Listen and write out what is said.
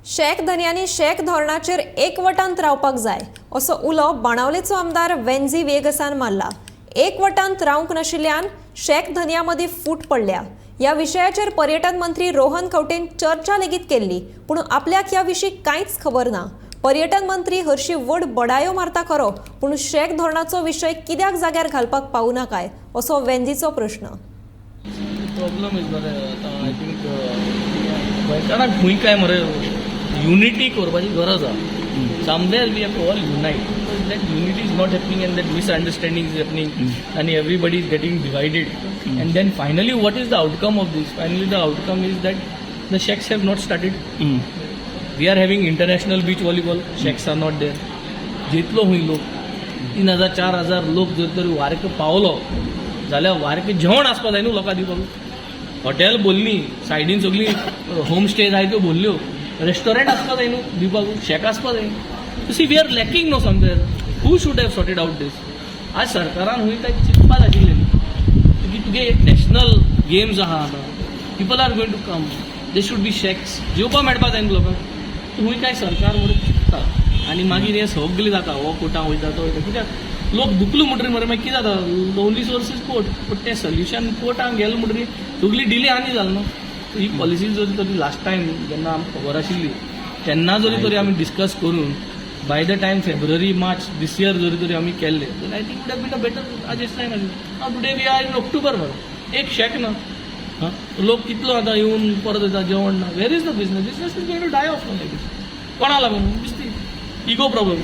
Shack धनयांनी shack धोरणाचेर एकवटांत रावपाक जाय असो उलो बाणावलेचो आमदार वेन्झी वेगसान मारला. एकवटांत रावंक नाशिल्ल्यान शॅक धनयां मदीं फूट पडल्या. ह्या विशयाचेर पर्यटन मंत्री रोहन खंवटेन चर्चा लेगीत केल्ली, पूण आपल्याक ह्या विशीं कांयच खबर ना. पर्यटन मंत्री हरशी व्हड बडायो मारता खरो, पूण शॅक धोरणाचो विशय कित्याक जाग्यार घालपाक पावना काय असो वेन्झीचो प्रश्न. प्रॉब्लम is मरे, आतां I think गोंयकारांक खूंय काय मरे युनिटी करपाची गरज आहा. Somewhere we have to all unite. That unity is not happening and that misunderstanding is happening आनी everybody is getting divided. And then finally, what is the outcome of this? Finally, the outcome is that the shacks have not started. We are having international beach volleyball, shacks are not there. जितलो खूंय लोक, 3000 4000 लोक जर तर वारेक पावलो जाल्यार वारेक जेवण आसपा जाय न्हू लोकां दिवपाक. हॉटेल भरली, सायडीन सगळीं होम स्टे जाय त्यो भरल्यो, रेस्टॉरंट आसपा जाय न्हू दिवपाक, शॅक आसपा जाय. See, we are lacking, no? Somewhere, who should have sorted out this? आज सरकारान खूंय काय चिंतपा जाय आशिल्लें न्हू की तुगे एक नॅशनल गेम्स आहा, आतां people are going to come, there should be shacks, जेवपा मेळपा जाय न्हू लोकांक. खूंय काय सरकार म्हणून चिंतता आनी मागीर हें सगळें जाता. हो कोर्टान वयता, तो वयता, कित्याक लोक दुखलो म्हणटरीर मरे मागीर कितें जाता? Only source is court, but तें सोल्युशन कोर्टान गेलें म्हणटरीर सगळी डिले आनी जालो न्हू. ही पॉलिसी जरी तरी लास्ट टायम जेन्ना आमकां खबर आशिल्ली तेन्ना जरी तरी आमी डिस्कस करून by the time February, March this year जरी तरी आमी केल्ले जाल्यार I think would have been a better. आज जायना. Now today we are in October मरे, एक शॅक ना. हां, लोक कितलो आतां येवन परत येता, जेवण ना. Where is the business? Business is going to die off. कोणा लागून? बेश्टी इगो प्रॉब्लम.